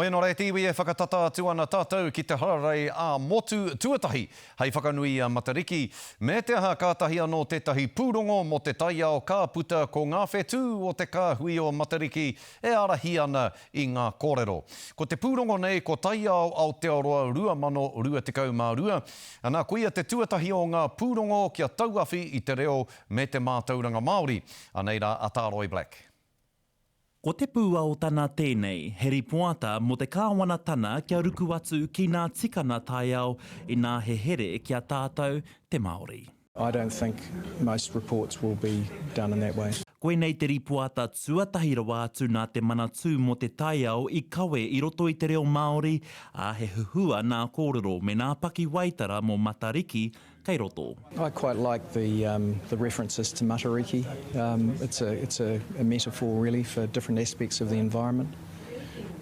Hoi anō rā e te iwi e whakatata atu ana tātou ki te hararei ā-motu tuatahi hei whakanui i a Matariki. Me te aha kātahi anō tētahi pūrongo mō te taiao ka puta ko ngā whetū o te kāhui o Matariki e ārahi ana i ngā kōrero. Ko te pūrongo nei ko Taiao Aotearoa 2022, ana koia te tuatahi o ngā pūrongo kia tauawhi i te reo me te mātauranga Māori. Anei rā a Tāroi Black. Ko te pūaotana tēnei, he ripoata mō te kāwanatana kia ruku atu ki nā tikana taiao inā he here ki a tātou te Māori. I don't think most reports will be done in that way. Koinei te ripoata tuatahi rawa atu nā te Manatū mō te Taiao i kawe i roto i te reo Māori, ā, he huhua nā kōrero me nā pakiwaitara mō Matariki kei roto. I quite like the um the references to Matariki. Um it's a it's a a metaphor really for different aspects of the environment.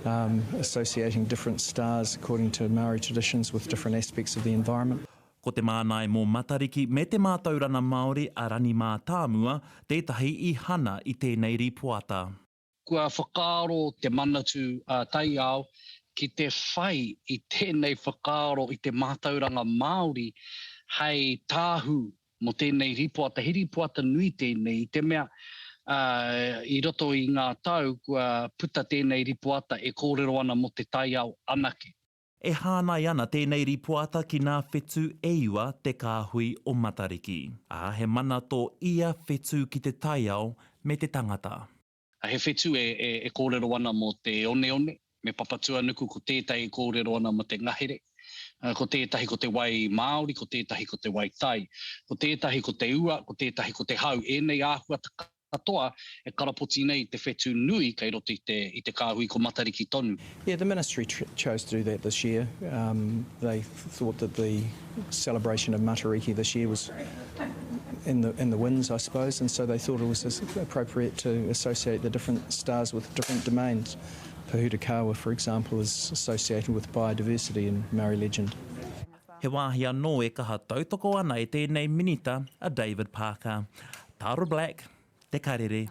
Um associating different stars according to Maori traditions with different aspects of the environment. Ko te mānai mō Matariki me te mātaurana Māori a Rani Mātāmua tētahi i hana i tēnei rīpoata. Kua whakaaro te Manatū ā-Taiao ki te whai i tēnei whakaaro i te mātauranga Māori hei tāhū mō tēnei rīpoata. He rīpoata nui tēnei i te mea i roto i ngā tau kua puta tēnei rīpoata e kōrero ana mō te taiao anake. E hānai ana tēnei rīpoata ki nā whetū e iwa te kāhui o Matariki, ā, he mana tō ia whetū ki te taiao me te tangata. He whetū e kōrero ana mō te oneone me Papatuanuku, ko tētahi e kōrero ana mō te ngahere, ko tētahi ko te wai māori, ko tētahi ko te wai tai, ko tētahi ko te ua, ko tētahi ko te hau. Ēnei āhuatanga katoa e karapoti nei te whetū nui kei roto i te, i te kāhui ko Matariki tonu. Yeah, the ministry chose to do that this year. Um, they thought that the celebration of Matariki this year was in the, in the winds, I suppose, and so they thought it was appropriate to associate the different stars with different domains. Pohutukawa, for example, is associated with biodiversity in Maori legend. He wāhi anō e kaha tautoko ana e tēnei minita a David Parker. Tara Black, Te Karere.